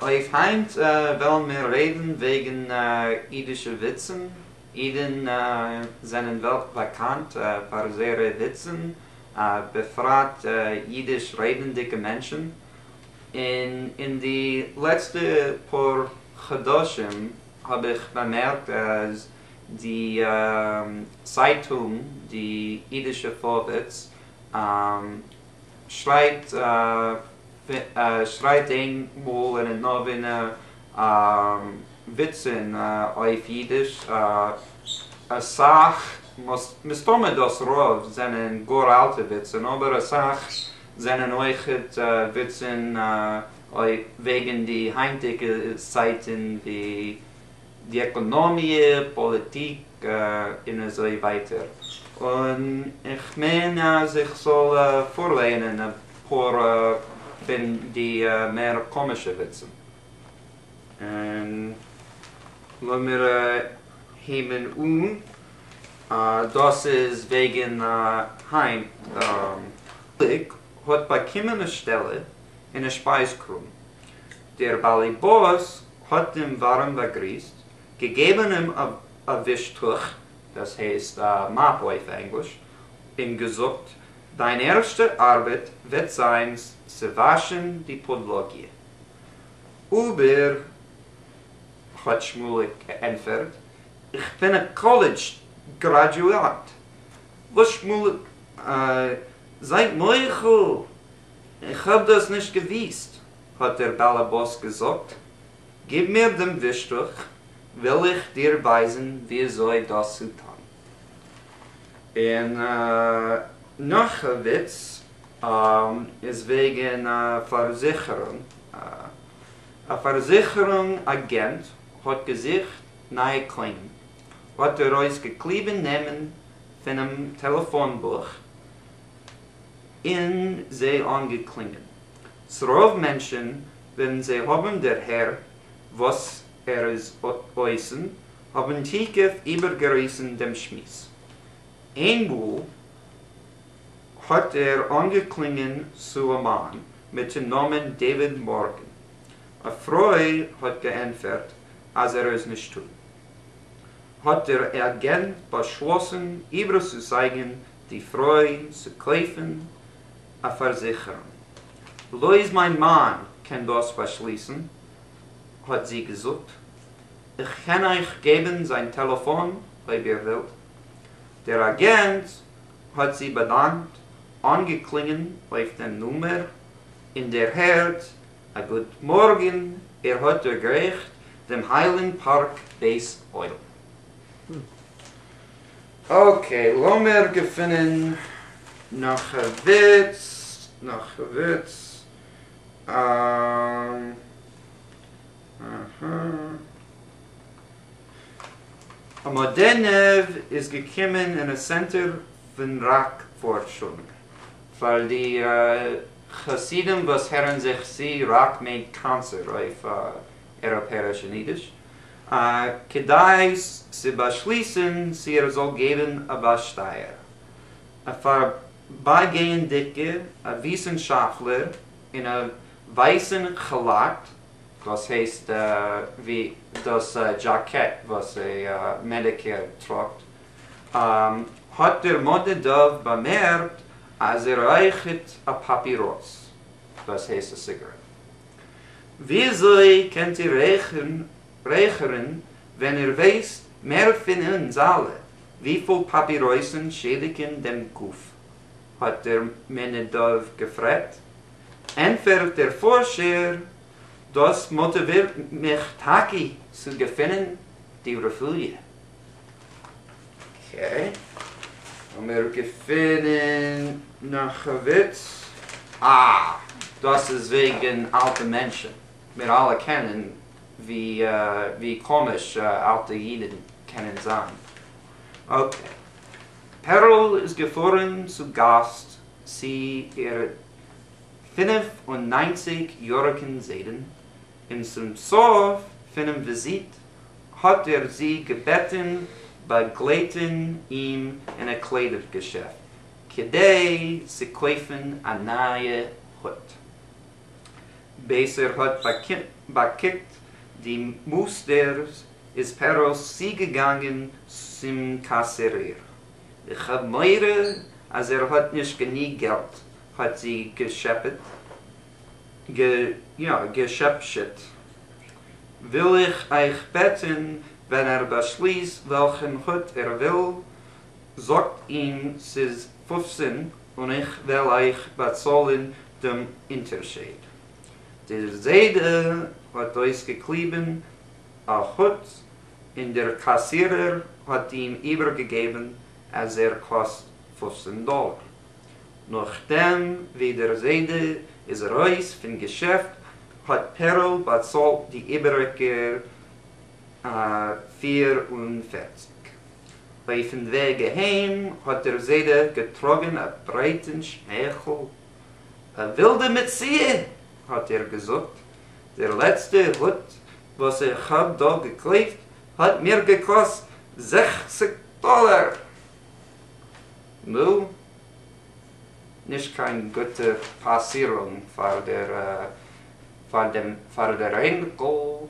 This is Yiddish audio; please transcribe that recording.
אויף היינט וועלן מיר רעדן וועגן אידישע וויצן. אידן זענען וועלט באקאנט פאר זייערע וויצן, בפרט אידיש רעדנדיגע מענטשן. און אין די לעצטע פאר חדשים האב איך באמערקט אז די צייטונג די אידישע פארווערטס שרייבט שרייבט איינמאל אין א נאווינע וויצן אויף אידיש, אסאך, מסתמא דאס רוב זענען גאר אלטע וויצן, אבער אסאך זענען אויכעט וויצן וועגן די היינטיגע צייטן ווי די עקאנאמיע, פאליטיק, און אזוי ווייטער. און איך מיין אז איך זאל פארלייענען אפאר פון די מער קאמישע וויצן. און לאמיר הייבן אן. דאס איז וועגן היינט. שמוליק האט באקומען א שטעלע אין א שפייז קראם. דער באלעבאס האט אים ווארעם באגריסט, געגעבן אים א ווישטוך, דאס הייסט א מאפ אויף ענגליש, און געזאגט, דיין ערשטע ארבעט וועט זיין צו וואשן די פאדלאגיע. אבער, האט שמוליק געענטפערט, איך בין א קאלעדזש גראדואט. וואס שמוליק, זייט מוחל, איך האב דאס נישט געוויסט, האט דער באלעבאס געזאגט, גיב מיר דעם ווישטוך, וועל איך דיר ווייזן וויאזוי דאס צו טאן. און נאך א וויץ איז וועגן א פארזיכערונג. א פארזיכערונג אגענט האט געזוכט נייע קונים, האט ער אויסגעקליבן נעמען פונעם טעלעפאן בוך און זיי אנגעקלינגען. ס'רוב מענטשן ווען זיי האבן דערהערט וואס ער איז אויסן האבן תיכף איבערגעריסן דעם שמועס. איינמאל האט ער אנגעקלינגען צו א מאן מיטן נאמען דעיוויד מארגען. א פרוי האט געענטפערט אז ער איז נישטא. האט דער אגענט באשלאסן איבערצוצייגן די פרוי צו קויפן א פארזיכערונג. בלויז מיין מאן קען דאס באשליסן, האט זי געזאגט. איך קען אייך געבן זיין טעלעפאן אויב איר ווילט. דער אגענט האט זי באדאנקט, אנגעקלינגען אויף דעם נומער, און דערהערט א גוט מארגן, איר האט דערגרייכט דעם היילענד פארק בית עולם. okay, לאמיר געפינען נאך א וויץ, נאך א וויץ. א מאדענעוו איז געקומען אין א צענטער פון ראק פארשונג פאר די חסידים וואס הערן זיך צו ראק מיינט קענסער אויף אייראפעאישן אידיש, כדי צו באשליסן צו ער זאל געבן א ביישטייער. א פארבייגייענדיגע א וויסנשאפטלער אין א ווייסן כאלאט, דאס הייסט ווי דאס דזשאקעט וואס א מעדיקער טראגט, האט דער מאדנע דוב באמערקט אז ער רייכערט א פאפיראס, דאס הייסט א סיגארעט. וויאזוי קענט איר רייכערן ווען איר ווייסט מער פון אונז אלע וויפיל פאפיראסן שעדיגן דעם גוף? האט דער מאדנע דוב געפרעגט. ענטפערט דער פארשער, דאס מאטיווירט מיך טאקע צו געפינען די רפואה. okay, לאמיר געפינען נאך א וויץ. אה, דאס איז וועגן אלטע מענטשן. מיר אלע קענען ווי קאמיש אלטע אידן קענען זיין. okay. פערל איז געפארן צו גאסט צו איר 95 יאריגן זיידן, און צום סוף פונעם וויזיט האט ער זי געבעטן באגלייטן אים אין א קליידער געשעפט כדי צו קויפן א נייע הוט. בעת ער האָט באַקוקט די מוסטערס, איז פּערל צוגעגאַנגען צום קאַסירער. איך האָב מורא, אַז ער האָט נישט גענוג געלט, האָט זי געשעפּעט, געשעפּשעט. וויל איך אײַך בעטן, ווען ער באַשליסט וועלכן הוט ער וויל, זאָגט אים ס'איז 15 און איך וועל אײַך באַצאָלן דעם אונטערשייד. דער זיידע האָט אויסגעקליבן אַ הוט און דער קאַסירער האָט אים איבערגעגעבן אַז ער קאָסט 15 דאָלאַר. נאָך דעם ווי דער זיידע איז אַרויס פֿון געשעפֿט האָט פּערל באַצאָלט די איבעריקע 44. אויפֿן וועג אַהיים האָט דער זיידע געטראָגן אַ ברייטן שמייכל. אַ ווילדע מציאה! האָט ער געזאָגט. דער לעצטער הוט וואָס איך האָב דאָ געקויפֿט האָט מיר געקאָסט 60 דאָלאַר. נו, נישט קיין גוטע פּאַסירונג פֿאַר דער, פֿאַר דעם, פֿאַר דער אייניקל.